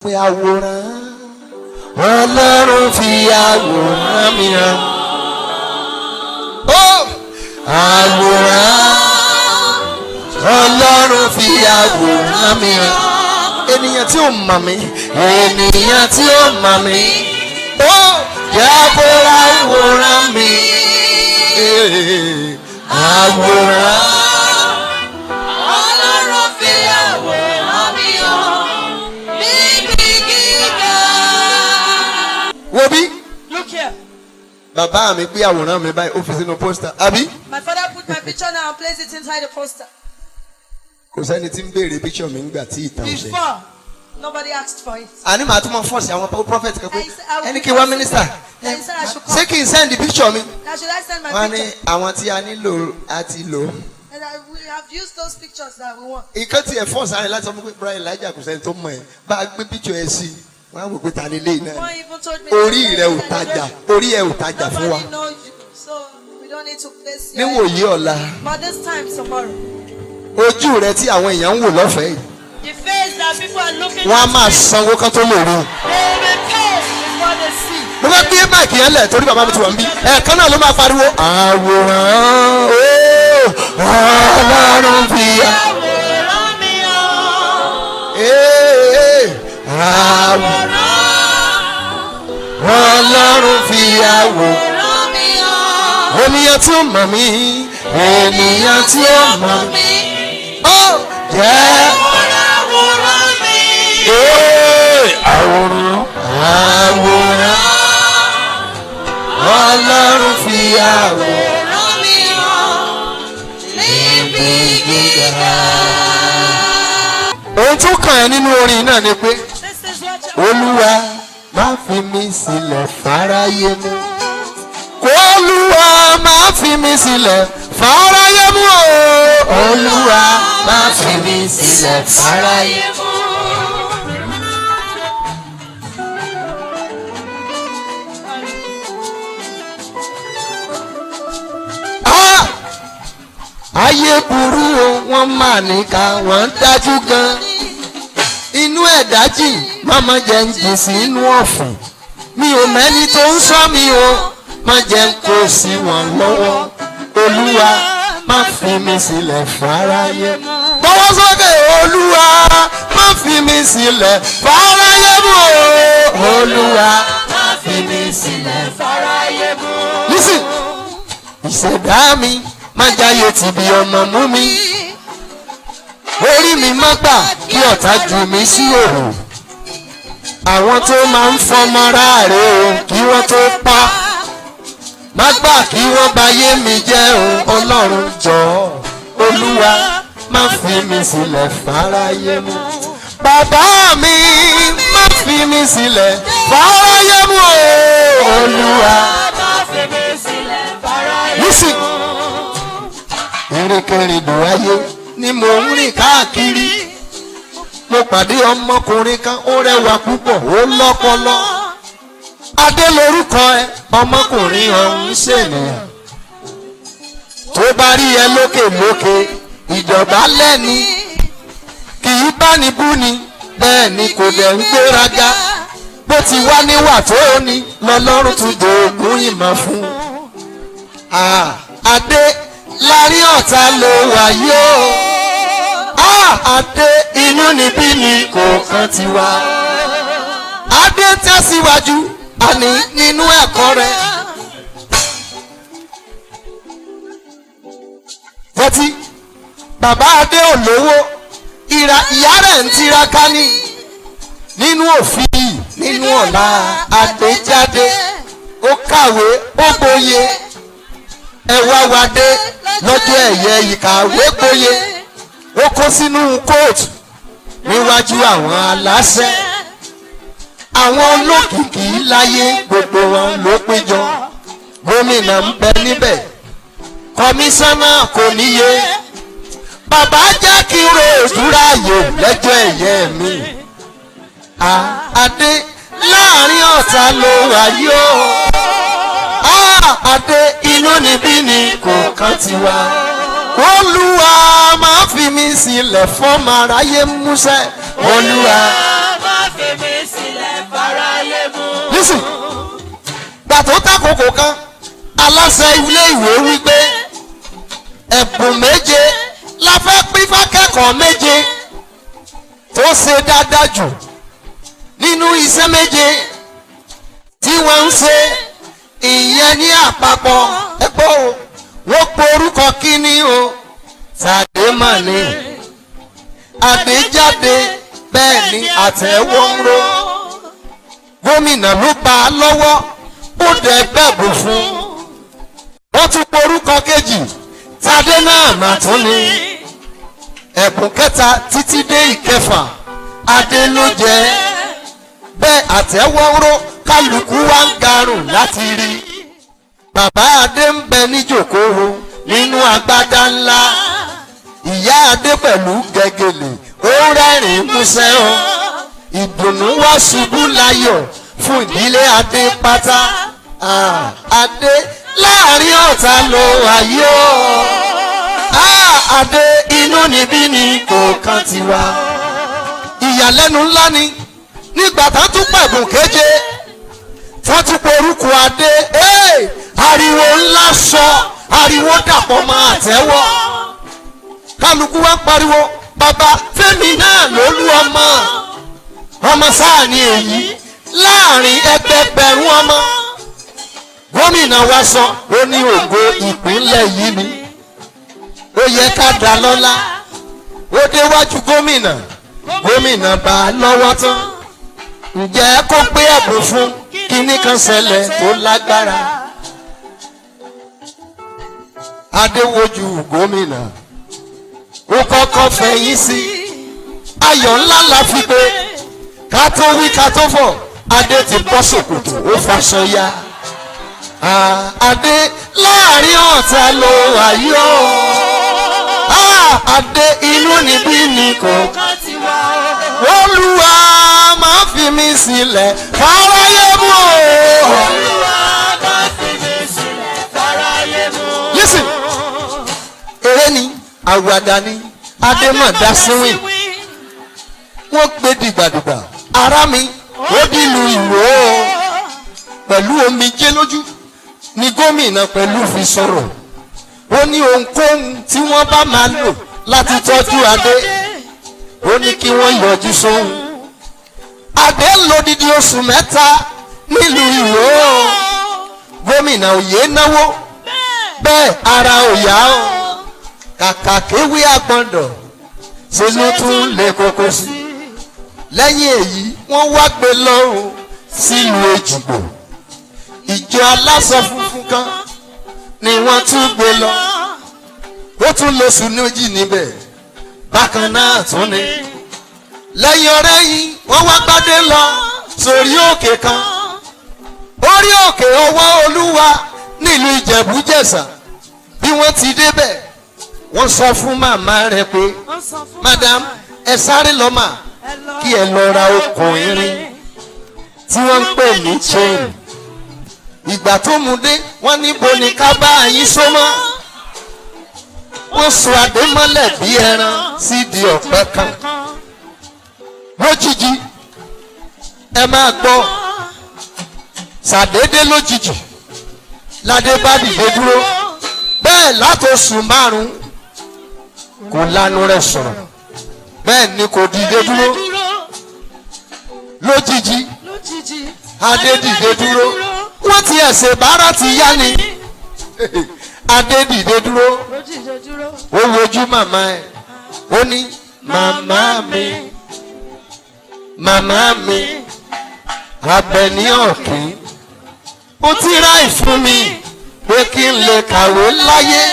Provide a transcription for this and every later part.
Pé àwòrán Ọlọ́run fi àwòrán mi hàn. Ó àwòrán Ọlọ́run fi àwòrán mi hàn. Ènìyàn tí ò mọ̀ mí, ènìyàn tí ò mọ̀ mí, ó jẹ́ kó ráwòrán mi. Àwòrán. Ọlọ́run fi àwòrán mi hàn níbi gíga. Wo bí? Look here. Bàbá mi gbé àwòrán mi báyìí, ó fi sínú poster, àbí? My father put my picture now and placed it inside the poster. Kò sẹ́ni tí ń béèrè picture mi ńgbà tí ìtàn ò ṣe. Before, nobody asked for it. Àní màá tún mọ force àwọn prophet kan pé ẹni kí n wá minister, I said I should come. ṣé kí n send picture mi? Now should I send my Wọ́n ní picture? àwọn tí a nílò a ti lò. And we have used those pictures that we want. Ìkan tiẹ̀ force ara rẹ̀ láti sọ fún pé Brian Elijah, kò sẹ́ni tó mọ̀ ẹ́, bá a gbé picture ẹ sí i, wọ́n á wò pé ta ni léyìí náà. One even told me. Orí rẹ̀ ò tajà, orí ẹ̀ ò tajà fún wa. Nobody knows you, so we don't need to place your. Níwòyí ọ̀la, But this time tomorrow, ojú rẹ tí àwọn èèyàn ń wò lọ́fẹ̀ẹ́ yìí, the face that people are looking wọ́n á at, máa sanwó kán tó lè rí i. they will pay before they see. Mo fẹ́ gbé mic yẹn lẹ̀ torí bàbá mi ti wà ń bí. Ẹ̀ẹ̀kan náà ló máa pariwo. Àwòrán ooo Ọlọ́run fi Àwòrán mi hàn. Ee, àwòrán Ọlọ́run fi àwòrán. Àwòrán mi hàn. Ènìyàn tí ó mọ̀ mí, ènìyàn tí ó mọ̀ mí, ó jẹ́ Àwòrán mi. Ee, àwòrán, àwòrán Ọlọ́run fi àwòrán. Àwòrán mi hàn níbi gíga. Ohun tó kàn ẹ́ nínú orin náà ni pé This is what you Olúwa, má fi mí sílẹ̀ fáráyé mú. Olúwa, má fi mí sílẹ̀ fáráyé mú o. Olúwa, má fi mí sílẹ̀ fáráyé mú. Ah! Ayé burú o, wọ́n mà níka, wọ́n ń dájú gan. Inú ẹ̀dá jìn, mọ́mọ́ jẹ́ ń jìn sí inú ọ̀fìn. Mi ò mẹ́ni tó ń sọ mi o, má jẹ́ ń kó sí wọn lọ́wọ́. Olúwa, má fi mi sílẹ̀ fáráyé. Bọ́wọ́ sókè, Olúwa, má fi mi sílẹ̀ fáráyé mú o. Olúwa, má fi mi sílẹ̀ Fáráyé mú. Listen, ìṣẹ̀dá mi, má jáyé ti bí ọmọ mú mi. Orí mi, má gbà kí ọ̀tá jù mí sí òhò. Àwọn tó máa ń fọmọ ráàrè o kí wọ́n tó pa, má gbà kí wọ́n bayé mi jẹ́ o. Ọlọ́run, jọ̀ọ́, Olúwa, má fi mi sílẹ̀ fáráyé mú. Bàbá mi, má fi mi sílẹ̀ fáráyé mú o. Olúwa. Má fi mi sílẹ̀ fáráyé Listen. mú. Ìrìnkèrindò ayé ni mò ń rìn káàkiri. Mo pàdé ọmọkùnrin kan, ó rẹwà púpọ̀, ó lọ́pọlọ. Adé lorúkọ ẹ. Ọmọkùnrin ọ̀hún ṣènìyàn tó bá rí ẹ lókè lókè, ìjọba lẹ́ni kì í bá ní bú ni, bẹ́ẹ̀ ni kò dẹ̀ ń gbéraga. Bó ti wá níwà tó ní lọ́lọ́run tún jogún ìmọ̀ fún un. Ah, Adé, láàrin ọ̀tá ló wà yóò. Ah, Adé, inú níbí ni kò kàn ti wá. Adé tẹ̀síwájú àní nínú ẹ̀kọ́ rẹ̀. Tẹ́tí, bàbá Adé ò lówó, ìrà ìyá rẹ̀ ń tiraka ní nínú òfin, nínú ọ̀la. Adé jáde, ó kàwé, ó gboyè. Ẹ wá wádé lọ́jọ́ ẹ̀yẹ ìkàwé gboyè, ó kó sínú kóòtù níwájú àwọn aláṣẹ, àwọn olókìkí láyé, gbogbo wọn ló péjọ. Gómìnà ń bẹ níbẹ̀, kọmíṣánná kò níye. Bàbá jẹ́ kí n ro òdúráyè lẹ́jọ́ ẹ̀yẹ mi. Adé, láàrin ọ̀tá ló wà yóò. Adé, inú níbí ni kò kàn ti wá. Olúwa, máa fi mi sílẹ̀ fọ́mọ aráyé músẹ́. Olúwa. Má fi mi kan, aláṣẹ ilé ìwé wípé ẹ̀bùn 7 la fẹ́ pín fákẹ́kọ̀ọ́ 7 tó ṣe dáadáa jù nínú iṣẹ́ 7 tí wọ́n ń ṣe, ìyẹn ní àpapọ̀. Ẹ̀pọ̀ o, wọ́n pe orúkọ kíní o, Tàdé mà ní Adéjáde. Bẹ́ẹ̀ ni àtẹ̀wọ́ ń ro. Gómìnà ló bá a lọ́wọ́, ó dẹ̀ gbẹ̀bù fún. Wọ́n tún pe orúkọ kejì, Tàdé náà mà tún ní. Ẹ̀bùn kẹta títí dé ìkẹfà, Adé ló jẹ́. Bẹ́ẹ̀ àtẹ̀wọ́rọ́, kálukú wa ń garùn láti rí. Bàbá Adé ń bẹ níjòkóo nínú agbádá ńlá, ìyá Adé pẹ̀lú gẹ́gẹ́lì, ó rẹ́rìn-ín músẹ́ o. Ìdùnnú wá ṣubú láyọ̀ fún ìdílé Adé pátá. Ah, Adé, láàrin ọ̀tá ló wáyé o. Ah, Adé, inú níbí ni kò kàn tiwa. Ìyàlẹ́nu ńlá ni nígbà tá tún pẹ̀bùn kéje, tá tún porúkọ Adé. Hey, ariwo ńlá sọ, ariwo dàpọ̀ máa tẹ́wọ́, kálukú wa ń pariwo, "Bàbá fẹ́mi náà lólú ọmọ, ọmọ sáà ni èyí láàrin ẹgbẹgbẹ̀rún ọmọ." Gómìnà wa sọ, ó ní ògo ìpínlẹ̀ yìí ni, ó yẹ ká dá lọ́lá. Ó déwájú gómìnà, gómìnà bá a lọ́wọ́ tán, ǹjẹ́ kó gbé ẹ̀bùn fún. Kíní kan ṣẹlẹ̀ tó lágbára. Adéwojú gómìnà, ó kọ́kọ́ fẹ̀yìn sí. Ayọ̀ ńlá la fi gbé. Ká tó wí ká tó fọ̀, Adé ti bọ́ ṣòkòtò, ó faṣọ ya. Ah, Adé, láàrin ọ̀tá ló wáyé o. Ah, Adé, inú níbí ni kò. Kan ti wá o. Olúwa, máa fi mi sílẹ̀ fáráyé mú o. Olúwa, má fi mi sílẹ̀ fáráyé mú. Listen, eré ni, àwàdà ni, Adémọ̀dá síwìn. Wọ́n gbé dìgbàdìgbà, ara mi, ó dìlù Ìwó o. Pẹ̀lú omijé lójú ni gómìnà pẹ̀lú fi sọ̀rọ̀. Ó ní ohunkóhun tí wọ́n bá máa lò láti tọ́jú Adé, ó ní kí wọ́n yọjú sóhun. Adé lódidi oṣù 3 nílùú Ìwó o. Gómìnà òye náwó bẹ́ẹ̀, ara ò yá o. Kàkà kéwé àgbọ̀ndọ̀, ṣe ló tún lè koko sí. Lẹ́yìn èyí, wọ́n wá gbé lọ́rùn sílùú Èjìgbò. Ìjọ aláṣọ funfun kan ni wọ́n tún gbé lọ. Ó tún lóṣù 2 níbẹ̀ bákan náà tún ni. Lẹ́yìn ọ̀rẹ́ yìí, wọ́n wá gbádé lọ sórí òkè kan, orí òkè Ọwọ́ Olúwa nílùú Ìjẹ̀bú-Jẹ̀ṣà. Bí wọ́n ti débẹ̀, wọ́n sọ fún màmá rẹ̀ pé, Wọ́n sọ fún "Madam, màmá. Ẹ sáré lọ mà, Ẹ lọ kí ẹ lọ ra okùn irin tí wọ́n ń pè ní chain." Ìgbà tó mú dé, wọ́n níbo ni ká bá yín so mọ́? Wọ́n so Adé mọ́lẹ̀ bí ẹran sídìí ọ̀pẹ kan. Lójijì, ẹ máa gbọ́, ṣàdédé lójijì ládé bá dìde dúró. Bẹ́ẹ̀ látòṣù 5 kò lanu rẹ̀ sọ̀rọ̀, bẹ́ẹ̀ ni kò dìde dúró. Lójijì Lójijì. Adé dìde dúró. Wọ́n ti ẹ̀sẹ̀ bára ti yá ni. Adé dìde dúró. Lójijì dúró. Ó wojú màmá ẹ̀, ó ní, "Màmá mi, màmá mi, Abẹ́ní Ọ̀kín, ó ti ra ìfún mi pé kí n lè kàwé láyé.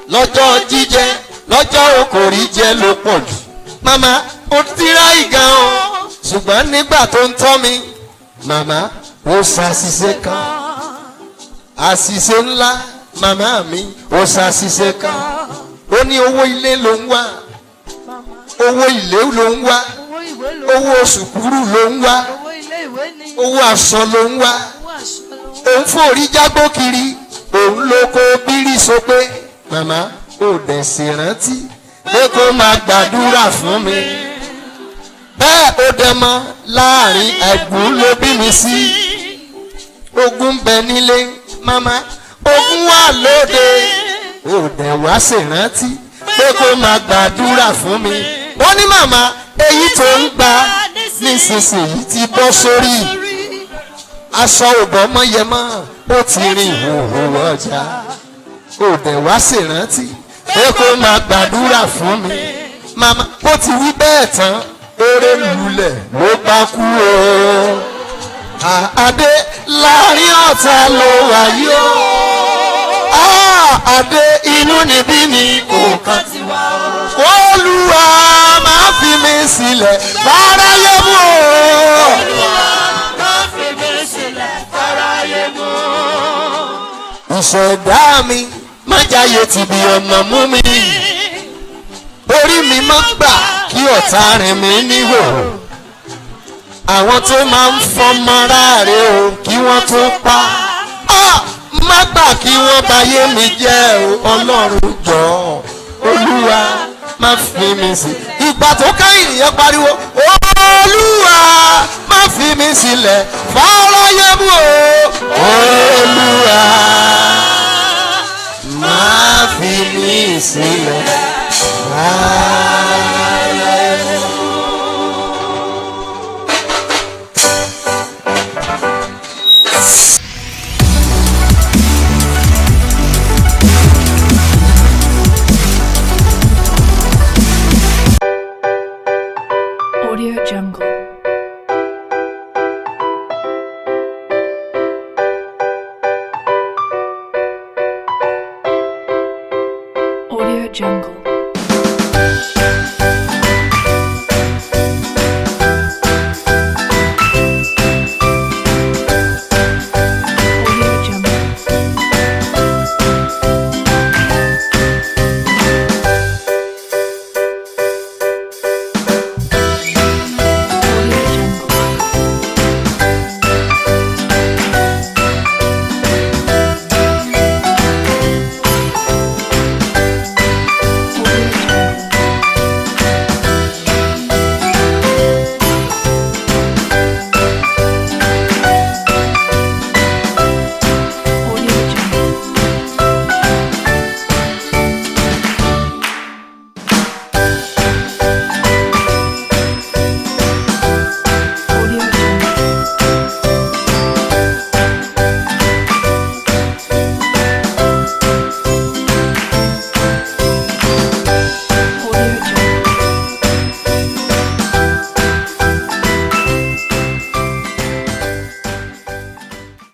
Lọ́jọ́ jíjẹ, lọ́jọ́ okòrí jẹ ló pọ̀ jù. Màmá, ó ti ra ìgàn o, ṣùgbọ́n nígbà tó ń tọ́ mi, màmá, ó ṣàṣìṣe kan, àṣìṣe ńlá. Màmá mi, ó ṣàṣìṣe kan. Ó ní owó ilé ló ń wá, owó ilé ló ń wá, Owó ìwé ló. owó sùkúrù ló ń wá, Owó ilé ìwé ni. owó aṣọ ló ń wá. Owó aṣọ ló ń wá. Òun fòrí jágbó kiri, òun ló kó bírí so pé màmá ò dẹ̀ sì rántí pé kó máa gbàdúrà fún mi. Bẹ́ẹ̀ ó dẹ̀ mọ́, láàrin ẹ̀gún ló bí mi sí." Ogun ń bẹ nílé màmá, ogun wà lóde. Ó dẹ̀ wá ṣèrántí pé kó máa gbàdúrà fún mi. Wọ́n ní màmá, èyí tó ń gbà nísinsìnyí ti bọ́ sórí. Aṣọ òbọ̀mọ́yẹmọ́, ó ti rìn ìhòòhò ọjà. Ó dẹ̀ wá ṣèrántí pé kó máa gbàdúrà fún mi. Màmá, ó ti wí bẹ́ẹ̀ tán, eré lulẹ̀ ló bá kú o. Adé, láàrin ọ̀tá ló wà yó. Adé, inú níbí ni kò kàn. Ti wá o. Olúwa, máa fi mi sílẹ̀ fáráyé mú o. Olúwa, má fi mí sílẹ̀ fáráyé mú. Ìṣẹ̀dá mi, má jáyé ti bí ọmọ mú mi. Orí mi, má gbà kí ọ̀tá rìn mí níhòòhò. Àwọn tó máa ń fọmọ ráre o kí wọ́n tó pa. Ah! Má gbà kí wọ́n bayé mi jẹ́ o. Ọlọ́run, jọ̀ọ́, Olúwa, má fi mi sí. Ìgbà tó kẹ́yìn nìyẹn, pariwo, "Olúwa, má fi mi sílẹ̀ fáráyé mú o. Olúwa, má fi mi sílẹ̀ fáráyé."